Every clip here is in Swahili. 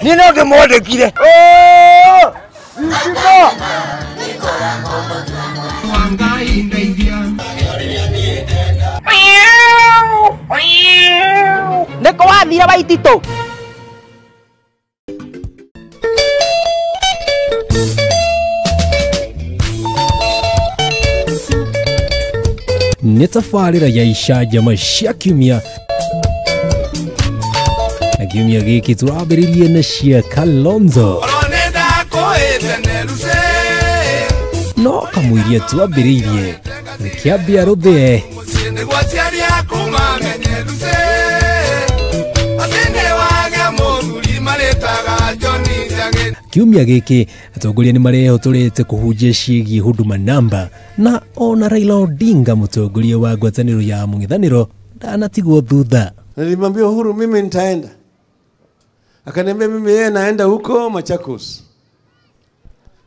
Ni no ndimwandĩkire. Oh! Ikima. Nĩkũ wathire Waititũ? Nĩ tabarĩra ya icanjama cia kiumia na kiumia gĩkĩ tũrambĩrĩrie na cia Kalonzo no kamũiria twambĩrĩirie rĩkĩambia rũthĩe kiumia gĩkĩ atongoria nĩ marehotũrĩte kũhunjia ciĩgiĩ Huduma Namba na ona Raila Odinga mũtongoria wa ngwatanĩro ya mũng'ethanĩro ndanatigwo thutha. Nilimwambia Uhuru mimi nitaenda, akaniambia mimi yeye naenda huko Machakos,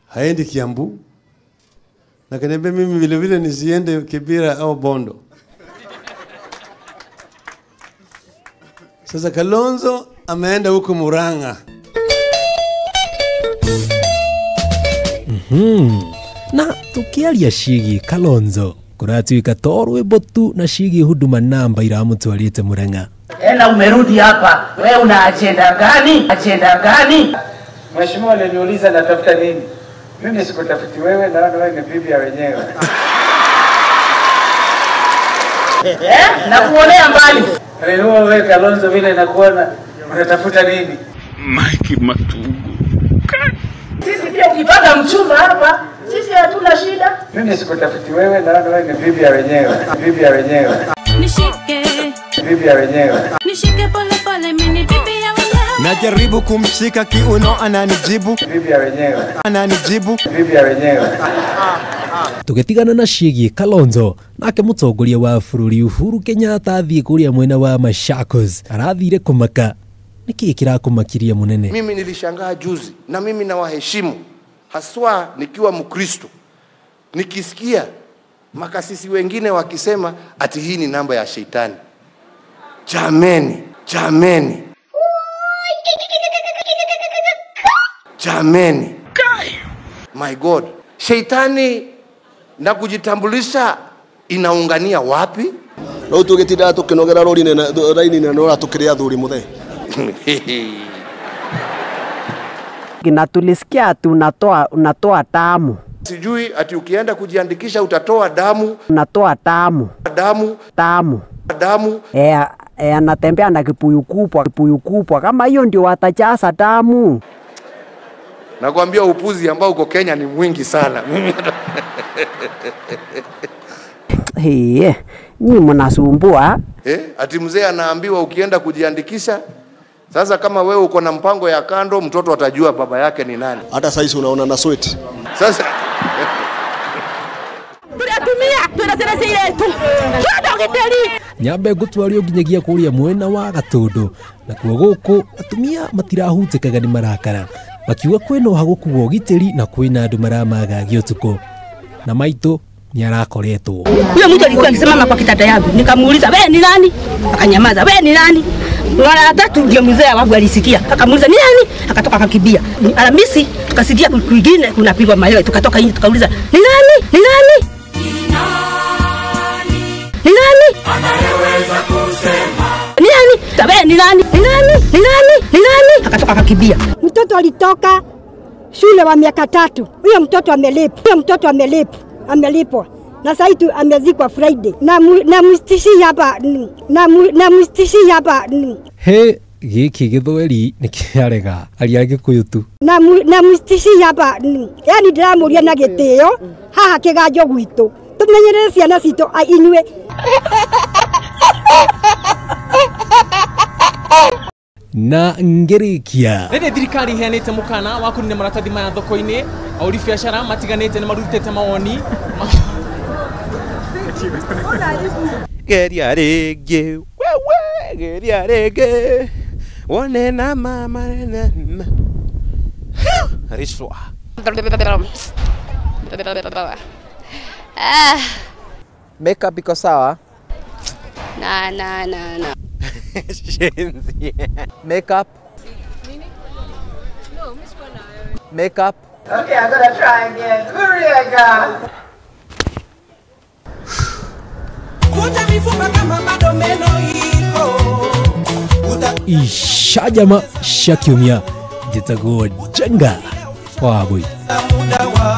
haendi Kiambu, na akaniambia mimi vile vile nisiende Kibera au Bondo. Sasa Kalonzo ameenda huko Murang'a. Na tukiaria ciĩgiĩ Kalonzo kũratuĩka to rwĩmbo tu na ciĩgiĩ Huduma Namba iramũtwarĩte Murang'a. Ela umerudi hapa, wewe una agenda gani? Agenda gani? Mheshimiwa aliniuliza natafuta nini? Mimi sikutafuti wewe, naona wewe ni bibi ya wenyewe. Na kuonea mbali. Leo wewe Kalonzo vile nakuona unatafuta nini? Mike Matugu. Sisi pia ukipata mchumba hapa, sisi hatuna shida. Mimi sikutafuti wewe, naona wewe ni bibi ya wenyewe. Bibi ya wenyewe. Nishike. Bibi ya wenyewe. Nishike pole pole mimi ni bibi ya wenyewe. Najaribu kumshika kiuno ananijibu. Bibi ya wenyewe. Ananijibu. Bibi ya wenyewe. Tũgĩtigana na ciĩgiĩ Kalonzo nake mũtongoria wa bũrũri Uhuru Kenyatta athiĩ kũrĩa mwena wa Machakos arathire kũmaka. Nĩkĩĩ kĩrakũmakiria mũnene? Mimi nilishangaa juzi, na mimi nawaheshimu haswa nikiwa Mkristo, nikisikia makasisi wengine wakisema ati hii ni namba ya sheitani. Jameni, jameni, jameni, my God, sheitani na kujitambulisha inaungania wapi? Rĩu tũgĩtindaga tũkĩnogera rori raini nene ũratũkĩrĩa athuri mũthee. Na tulisikia unatoa damu. Sijui ati ukienda kujiandikisha utatoa damu. Unatoa damu. Damu. Damu. Damu. Anatembea na kibuyu kubwa, kibuyu kubwa. Kama hiyo ndio watajaza damu. Nakwambia upuzi ambao uko Kenya ni mwingi sana. Mimi Hee, nyinyi mnasumbua. Ati mzee anaambiwa ukienda kujiandikisha. Sasa kama wewe uko na mpango ya kando, mtoto atajua baba yake ni nani. Hata sasa unaona na sweat. Sasa nyambe ngũtwario nginyagia kũrĩa mwena wa Gatũndũ nakuo gũkũ atumia matirahutĩkaga nĩ marakara makiuga kwĩna ũhagũku wa ũgitĩri na kwĩna andũ maramagagia ũtukũ na maitũ ni arakoretwo. Huyo mtu alikuwa akisimama kwa kitanda yangu, nikamuuliza wewe ni nani? Akanyamaza. Wewe ni nani? Mara tatu ndio mzee wangu alisikia. Akamuuliza ni nani? Akatoka akakimbia. Alhamisi tukasikia kwingine kunapigwa mayowe, tukatoka nje tukauliza ni nani? Ni nani? Ni nani? Anayeweza kusema. Ni nani? Wewe ni nani? Ni nani? Ni nani? Ni nani? Akatoka akakimbia. Mtoto alitoka shule wa miaka 3. Huyo mtoto amelipwa. Huyo mtoto amelipwa. Amelipwa. Na sasa tu amezikwa Friday. Na mstishi hapa na mstishi hapa. He gĩkĩ gĩthweri nĩ kĩarega aria Gĩkũyũ tu. Na mstishi hapa. Yaani ndĩramũria na gĩtĩo haha kĩganjo gwitũ. Tumenyerere ciana citũ inyuĩ. Na ngĩrĩkia rĩrĩ thirikari iheanĩte mũkana wa kũnina maratathi maya thoko-inĩ ahũri biacara matiganĩte nĩ marutĩte mawoni Geria rĩngĩ wewe geria rĩngĩ wone na mama na rishwa. Makeup iko sawa? Na na na na. Shenzi. Makeup. Nini? No, mimi sikuwa na wewe. Makeup. Okay, I'm gonna try again. Uriaga. Vunja mifupa kama bado meno iko. Ishajama shakiumia njĩtagwo Njenga wa Wambui. Muda wa